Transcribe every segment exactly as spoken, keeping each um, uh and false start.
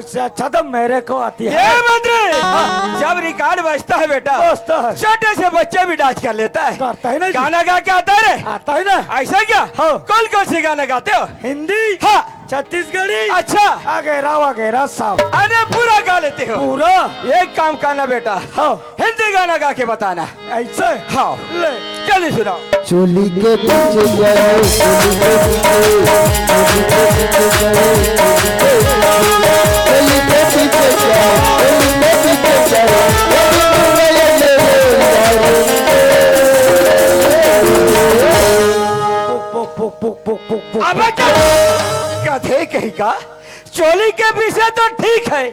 से अच्छा तो मेरे को आती है। ए मंत्री, जब रिकॉर्ड बजता है बेटा, बजता है। छोटे से बच्चे भी डांस कर लेता है। करता है ना जी। गाना गा के आता है रे? आता है ना। ऐसा क्या? हाँ। कौन कौन से गाना गाते हो? हिंदी। हाँ। छत्तीसगढ़ी। अच्छा। वगैरह वगैरह सब। अरे पूरा गा लेते हो? पूरा। एक काम करना बेटा। हाँ। हिंदी गाना गा के बताना। ऐसे? हाँ। ले। चलिए सुनाओ। चोली के पीछे जाए, चोली के पीछे, चोली के पीछे जाए, चोली के पीछे जाए, चोली के पीछे जाए। पुक, पुक, पुक, पुक, पुक, पुक, पुक। अबे क्या? गधे कहीं का। चोली के पीछे तो ठीक है,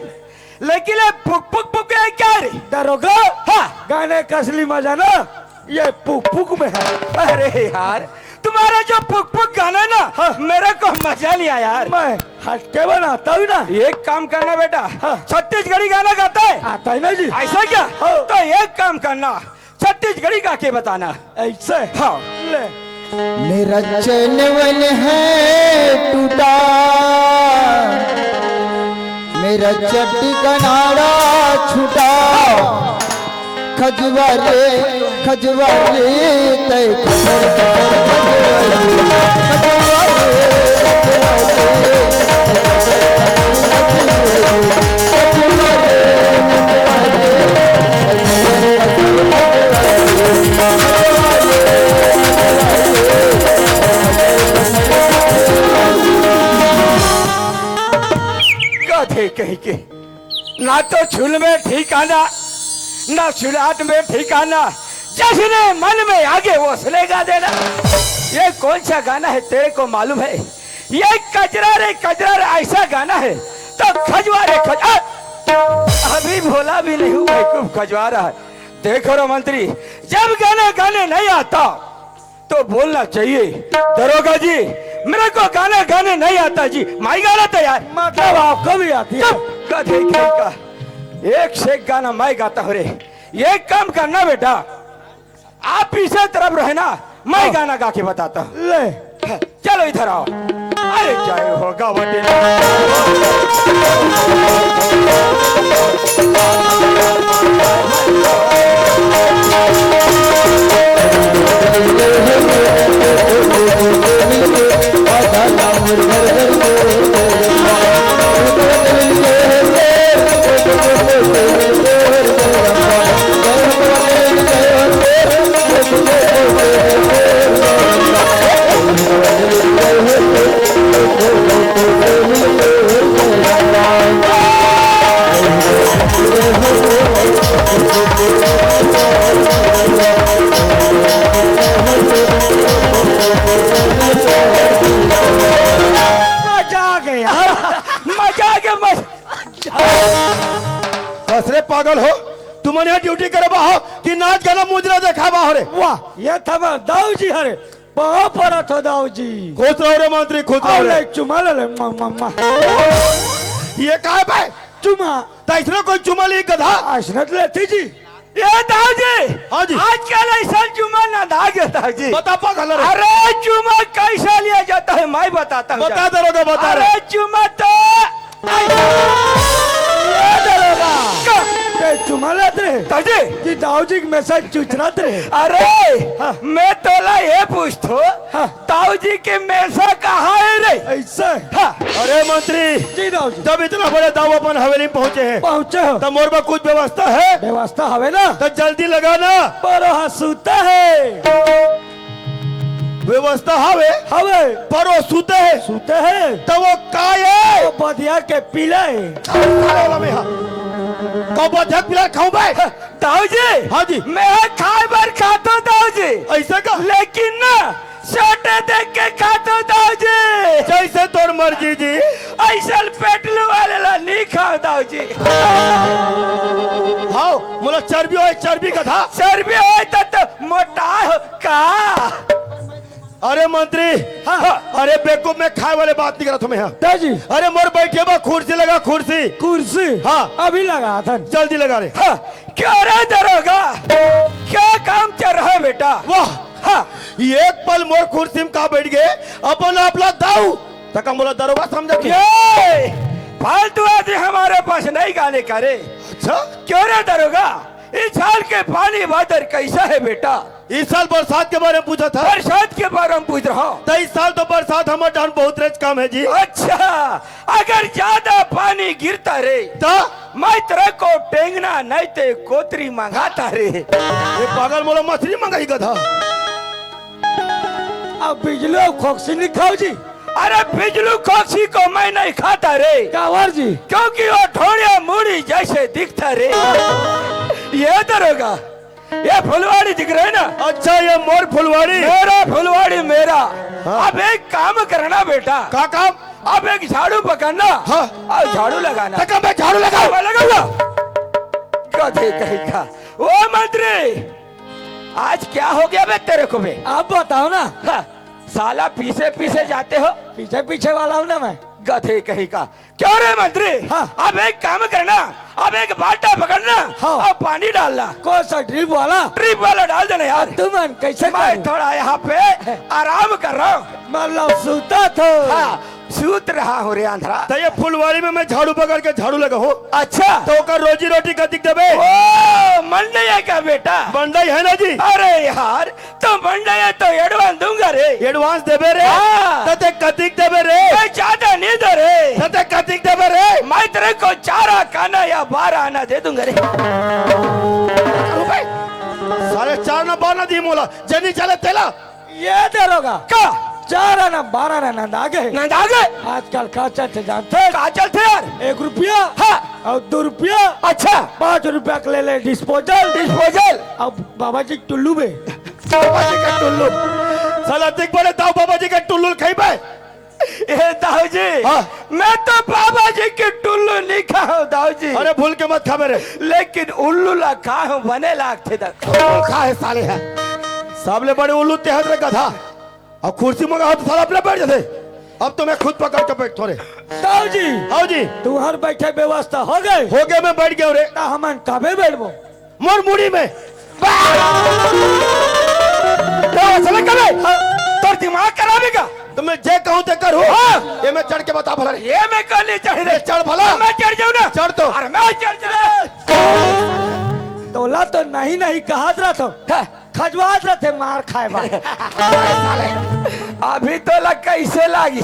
लेकिन ये पुक पुक पुक ये क्या रे? दरोगा, हाँ। गाने का असली मजा ना ये पुक पुक में है। अरे यार, तुम्हारा जो पुक पुक गाना है ना, हाँ। मेरे को मजा नहीं आया यार। मैं हटके बनाता हूँ ना। एक काम करना बेटा, हाँ। छत्तीसगढ़ी गाना गाता है? आता है ना जी। ऐसा क्या? हाँ। तो एक काम करना, छत्तीसगढ़ी गा के बताना। ऐसे? हाँ। ले। मेरा चैन वैन है टूटा, मेरा चड्डी का नाड़ा छूटा। खजुआ रे, खजुआ रे, तै खजुआ रे, खजुआ रे। गधे कहीं के, ना तो छुल में ठिकाना, ना सुलाट में ठिकाना, जसने मन में आगे वो सुनेगा देना। ये कौन सा गाना है तेरे को मालूम है? ये कजरा रे कजरा रे ऐसा गाना है तो खजवा रे खज-, आ! अभी भोला भी नहीं हूँ बेवकूफ खजवा रहा है। देखो रे मंत्री, जब गाना गाने नहीं आता तो बोलना चाहिए, दरोगा जी, मेरे को गाना गाने नहीं आता जी, मैं गा लेता यार। मतलब आपको भी आती है? चुप, गधे कहीं का। एक से एक गाना मैं गाता हूँ रे। एक काम करना बेटा, आप पीछे तरफ रहना, मैं हाँ। गाना गा के बताता हूँ। ले। चलो इधर आओ। अरे जय हो गावटी। मजा आ गया, मजा आ गया, मजा। बस रे पागल हो, तुमन यहाँ ड्यूटी करे बा हो कि नाच गाना मुजरा देखा बा हो रे? वाह, ये थमा दाऊ जी हरे, पाँव परत हो दाऊ जी। खुश रहो रे मंत्री, खुश रहो रे। ले चुमा ले ले, मा, मा, मा। ये काय बे? चुमा। त इसने कोई चुमा ली गधा? असनत लेती जी। ए दाऊ जी, हाँ जी। आजकल ऐसा चुमा ना दागे दाऊ जी। बता पागल रे। अरे चुमा कैसा लिया जाता है मैं बताता हूँ। बता दरोगा, बता रे। अरे चुमा तो ए दरोगा। का? ते चुमा लेत रहे? दाऊ जी। कि दाऊ जी के मेसा चुचरत रहे? अरे, हाँ। मैं तोला ये पूछतो, हाँ। दाऊ जी के मेसा कहाँ है रे? ऐसे? हाँ। अरे मंत्री, जी दाऊ जी। जब इतना बड़े दाऊ अपन हवेली में पहुंचे हैं, पहुंचे हो। तब मोर बर कुछ व्यवस्था है? व्यवस्था हवे ना? तो जल्दी लगा ना। पर हाँ सूता है। व्यवस्था हवे? हवे। पर वो सूते है। सूते है। तो वो काय है? वो बधिया के पीला है। साले वाला में हाँ। तो बधिया के पीला खाऊं बे? दाऊ जी। हाँ जी। मैं खाए बर खातो दाऊ जी। ऐसे का? लेकिन ना, छोटे देख के खातो दाऊ जी। जैसे तोर मर्जी जी। ऐसा पेटलू वाले ला नहीं खाओ दाऊ जी। हाँ, मोला चर्बी होए, चर्बी गधा। चर्बी होए तो, तो मोटा हो का? अरे मंत्री, हाँ। अरे बेवकूफ, मैं खाए वाले बात नहीं करत हूँ मैं, हाँ। दाऊ जी। अरे मोर बैठे बा कुर्सी लगा, कुर्सी। कुर्सी? हाँ। अभी लगा था। जल्दी लगा रे। हाँ। क्या रे दरोगा, क्या काम चल रहा है बेटा? वाह। हाँ। एक पल मोर कुर्सी में का बैठ गए, अपन आपला दाऊ। तका मोला दरोगा समझा के? ये फालतू आदमी हमारे पास नहीं गाने का रे। अच्छा? क्यों रे दरोगा, इस साल के पानी बादर कैसा है बेटा? इस साल बरसात के बारे में पूछा था। बरसात के बारे में पूछ रहा हूँ। तो इस साल तो बरसात हमारे डाहन बहुत रेच कम है जी। अच्छा, अगर ज्यादा पानी गिरता रे, तो? मैं तेरे को टेंगना नहीं ते कोतरी मंगाता रे। ये पागल, मोला मछली मंगाई गधा। अब बिजलो खोकसी नहीं खाओ जी। अरे बिजलू खोकसी को मैं नहीं खाता रे। काबर जी? क्योंकि वो ढोड़िया मूड़ी जैसे दिखता रे। ये दरोगा, ये फुलवाड़ी दिख रहे ना? अच्छा, ये मोर फुलवाड़ी। मेरा फुलवाड़ी मेरा। हाँ। अब एक काम करना बेटा। का काम? अब एक झाड़ू पकड़ना। हाँ। और झाड़ू लगाना। तक मैं झाड़ू लगाऊं? मैं लगाऊंगा। गधे कहीं का। ओ मंत्री, आज क्या हो गया बे तेरे को बे? आप बताओ ना। हाँ, साला पीछे पीछे जाते हो। पीछे पीछे वाला हूँ ना मैं। गधे कहीं का। क्यों रे मंत्री? हाँ। अब एक काम करना, अब एक बाल्टा पकड़ना। हाँ। और पानी डालना। कौन सा, ड्रिप वाला? ड्रिप वाला डाल देना यार। तुमन कैसे मैं करूँ? थोड़ा यहाँ पे आराम कर रहा हूँ। मतलब सूता थो। हाँ, सूत रहा हूँ रे आंधरा। तो ये फुलवाड़ी में मैं झाड़ू पकड़ के झाड़ू लगाऊं? अच्छा। तो ओकर रोजी रोटी कतिक देबे? ओ, मंडई है क्या बेटा? मंडई है ना जी। अरे यार, तो मंडई है तो एडवांस दूंगा रे। एडवांस देबे रे? हाँ। तो ते कतिक देबे रे? मैं ज्यादा नहीं दो रे। तो ते कतिक देबे रे? मैं तेरे को चार आना या बारह आना दे दूंगा रे। रुपए? साढ़े चार ना बारह ना दी मोला, जनी चले तेला। ये दरोगा। का? चार आना, बारह आना नंदा गे। नंदा गे? आजकल का चलथे जानथे? का चलथे यार? एक रुपया। हाँ। और दो रुपया। अच्छा। पाँच रुपया के ले ले डिस्पोजल। डिस्पोजल। अब बाबा जी के टुल्लू बे। बाबा जी के टुल्लू। साला देख बड़े दाऊ बाबा जी के टुल्लू खइबे। ए दाऊ जी, हाँ। मैं तो बाबा जी के टुल्लू नहीं खाऊं दाऊ जी। अरे भूल के मत खाबे रे। लेकिन उल्लू ला खाऊं, बने लागथे दा। खा है साले है। सबले बड़े उल्लू ते हस रे गधा। अब कुर्सी मंगा हो तो साला अपने बैठ जाते। अब तो मैं खुद पकड़ के बैठथों रे। दाऊ जी। हाँ जी। तुम्हार बैठे व्यवस्था हो गए? हो गए, मैं बैठ गया रे। तो हमन कबे बैठबो? मोर मुड़ी में। तो चले कबे? हाँ। तोर दिमाग खराब है का? तो मैं जे कहूँ ते करूँ। हाँ। ये मैं चढ़ के बता भला रे। ये मैं कर ले चढ़ रे। ये चढ़ भला। मैं चढ़ जाऊँ ना। चढ़ तो। अरे मैं चढ़ जाऊँ। तोला तो नहीं नहीं कहत रहा तो। हाँ। खजवात रहे थे मार खाए बा। अभी तोला कैसे लागी?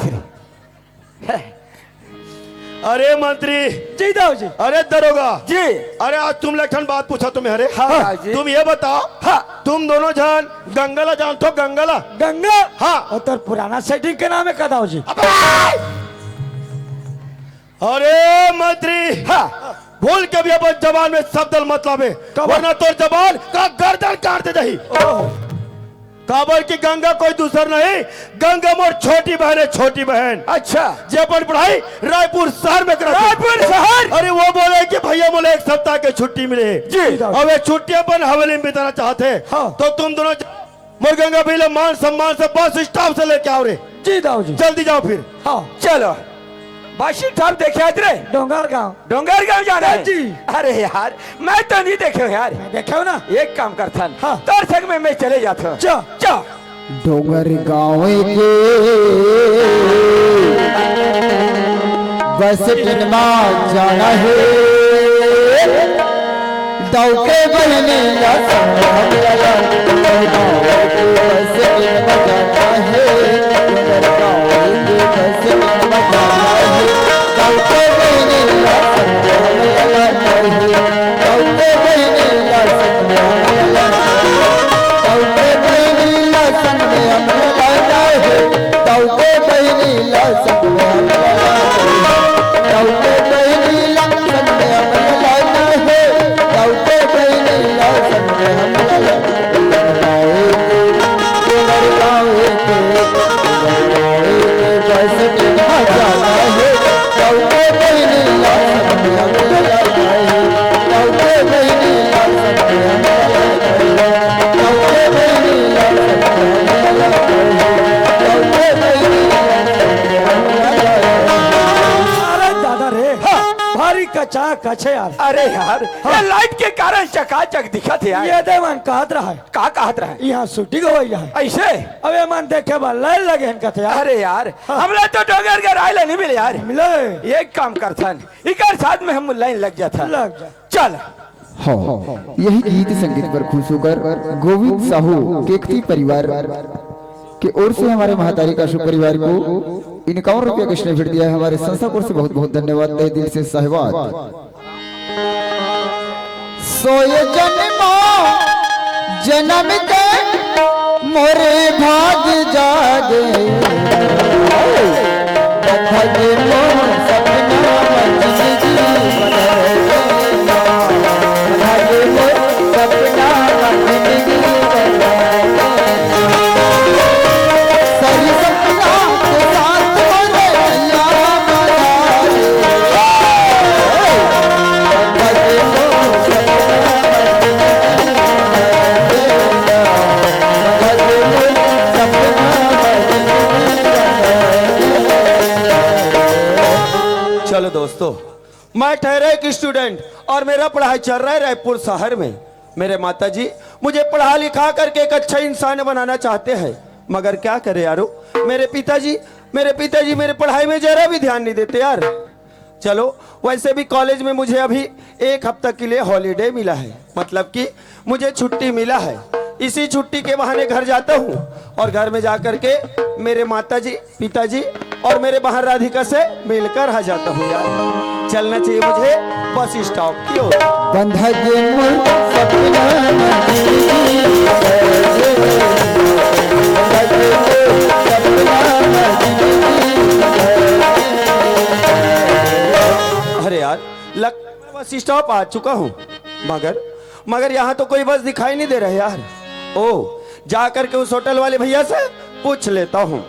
अरे मंत्री। जी दाऊ जी। अरे दरोगा। जी। अरे आज तुमले एक ठन बात पूछा तुम्हें, अरे। हाँ, हाँ। जी। तुम ये बताओ। हाँ। तुम दोनों झन गंगा ला जानथो, गंगा ला? गंगा? हाँ। और तोर पुराना सेटिंग के नाम है का दाऊ जी? अबे! अरे मंत्री। हाँ। भूल के भी अपन जबान में शब्द मत लावे, कबर? वरना तोर जबान का गर्दन काट दे जाही। ओह। काबर कि गंगा कोई दूसर नहीं, गंगा मोर छोटी बहन है, छोटी बहन। अच्छा। जे अपन पढ़ाई रायपुर शहर में करत हे। रायपुर शहर? अरे वो बोले कि भैया मोला एक सप्ताह के छुट्टी मिले हे। जी। अब ये छुट्टी अपन हवेली में बिताना चाहत हे। हाँ। तो तुम दोनों जा-, मोर गंगा भैया मान सम्मान से बस स्टॉप से लेके आओ रे। जी दाऊ जी। जल्दी जाओ फिर। हाँ। चलो। बस स्टॉप देखे आज रे? डोंगरगांव। डोंगरगांव जाना है? जी। अरे यार, मैं तो नहीं देखे हूँ यार। मैं देखे हूँ ना। एक काम करथन। हाँ। तोर संग में मैं चले जाता हूँ। जा। जा। डोंगरगांव के बस स्टैंड मा जाना है। दाऊ के बहिनी ला संग हम लगा, गाँव के बस में बजाना है, गाँव के बस में बजाना है। गाँव के बहिनी ला संग हम लगा, गाँव के बहिनी ला संग हम लगा, गाँव के बहिनी ला संग में हम लगा है। दाऊ के बहिनी ला संग में हम लगा है। दाऊ के बहिनी ला संग में हम लगा है। दाऊ के बहिनी ला संग में हम लगा है। चाक कछे यार। अरे यार, हाँ। ये लाइट के कारण चकाचक दिखत हे यार। ये दे मन कहत रहा है। का कहत रहा है? यहाँ शूटिंग होई है। ऐसे? अब ये मन देखे बर लाइन लगे हैं कहते यार। अरे यार, हाँ। हमला तो डोंगरगढ़ आइला नहीं मिले यार। मिले। एक काम करथन, इकर साथ में हम लाइन लग जाथन। लग जा। चल। हाँ, यही गीत संगीत पर खुश होकर गोविंद साहू केकती परिवार की ओर से हमारे महतारी काश्यप परिवार को इक्यावन रुपया का स्नेह भेंट दिया है। हमारे संस्था की ओर से बहुत बहुत धन्यवाद, तहे दिल से साहेवाद। सोए जन्मों जन्म के मोरे भाग जागे। भागे मोर सपना जिंदगी बदल गया। भागे मोर सपना जिंदगी बदल गया। सही सपना के साथ मोरे भैया बना। चलो दोस्तों, मैं ठहरा एक स्टूडेंट और मेरा पढ़ाई चल रहा है रायपुर शहर में। मेरे माता जी मुझे पढ़ा लिखा करके एक अच्छा इंसान बनाना चाहते हैं, मगर क्या करे यारो, मेरे पिताजी, मेरे पिताजी मेरे पढ़ाई में जरा भी ध्यान नहीं देते यार। चलो, वैसे भी कॉलेज में मुझे अभी एक हफ्ता के लिए हॉलीडे मिला है, मतलब कि मुझे छुट्टी मिला है। इसी छुट्टी के बहाने घर जाता हूँ और घर में जा करके मेरे माता जी, पिताजी और मेरे बहन राधिका से मिलकर आ जाता हूँ यार। चलना चाहिए मुझे बस स्टॉप की ओर। बंधा गे मोर सपना जिंदगी। अरे यार, लग बस स्टॉप आ चुका हूँ, मगर मगर यहाँ तो कोई बस दिखाई नहीं दे रहा यार। ओ, जा करके उस होटल वाले भैया से पूछ लेता हूँ।